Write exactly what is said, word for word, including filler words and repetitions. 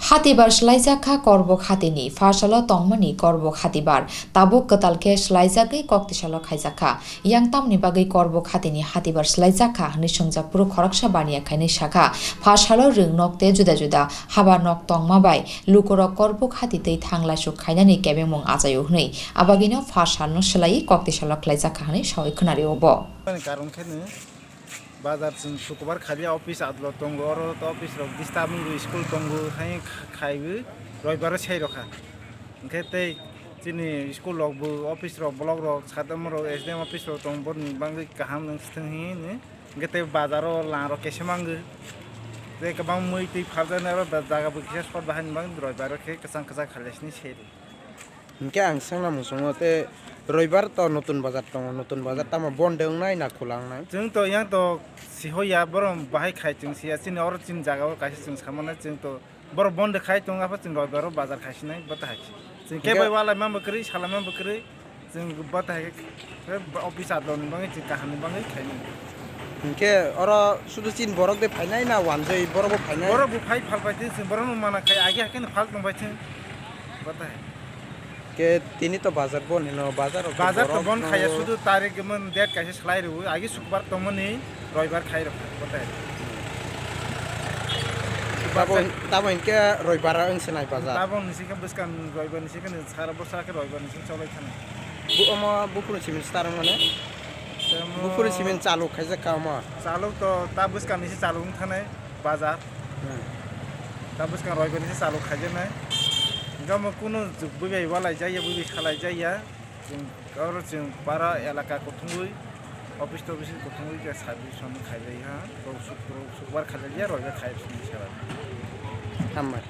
Hatibar swlaijakha Korbok hatini, pharsalo tongmani Korbok hatibar, tabuk kwtal khe swlaijagwi koktisalo khaijakha. Yang tamni bagwi Korbok hatini hatibar swlaijakha hwnwi swngjak phuru khoroksa baniya khainwi sakha, pharsalo rwng nok tei juda juda haba nok tongma bai lukurok Korbok hati twi thang laisuk khainani kebengmung achaio hwnwi. Abagwino pharsalno swlaiwi koktisalo khwlaijakha hwnwi sawi khwnario bo. Bazar chwng sukubar khalia office adlo tongo, oro to office rok disturb wngo, school tongo, hai kha-, khaiwi roibaro sei rokha. Hinkhe tei chini school rok bo office rok block rok sadamo rok S D M office rok tongo, borni bagwi kaham wng thung hinwi. Hinkhe tei bazaro lang rok kesa mangwi. Tei kwbang mui twi phaljaknai oro jaga bo kisa short bahaini bagwi roibaro khe kwchang kwchang khalia sini sei rw. Hinkhe ang sengna muchungo tei roibar to notun bazar tongo, notun bazar tamo bonde wngnai na khula wngnai? Chwng to yang to sihoya, borok bahai khai chwng siya, chini oro chini jaga o kaisa chwng samanai, chwng to borok bonde khai tongo, apha chwng roibar o bazar khaisinai, bo ta hai se. Chwng khe hinkhe bai walai manbo kwrwi, salai manbo kwrwi, chwng bo ta hai khe office adloni bagwi chwng kaham ni bagwi khainai. Hinkhe oro sudu chini borok de phainai na wanjwi borok bo phainai? Borok bo phai phal pai chwng, chwng borok no mana khai agi hakhe no phal tong bai chwng, bo ta hai. Ke tini to bazar bon hino, bazar rok to Bazar to borok bon khaya, no sudu tarik mon date kaisa slai rw, agi sukbar tongmani roibar khai rok kotai. Tabo, tabo hinkhe roibar ang sinai bazar. Tabo ni sikhe bwskang roibar ni sikhe sara bwsa khe roibar ni sikhe cholai thani. Bu omo bufuru simin star mane? Tamo bufuru simin chalu khaijak ka omo? Chalu to ta bwskang ni se chalu wng thanai bazar. Hmm. Ta bwskang roibar ni se chalu khaijaknai. Gamo kunu bwbai walai jaya, bwbai salai jaya. Chwng oro chwng para elaka kuthungwi, office to office kuthungwi khe service on khaijai ha. Rok suk-, rok sukbar khaijai ya, roibar khai sini sara. Hambai.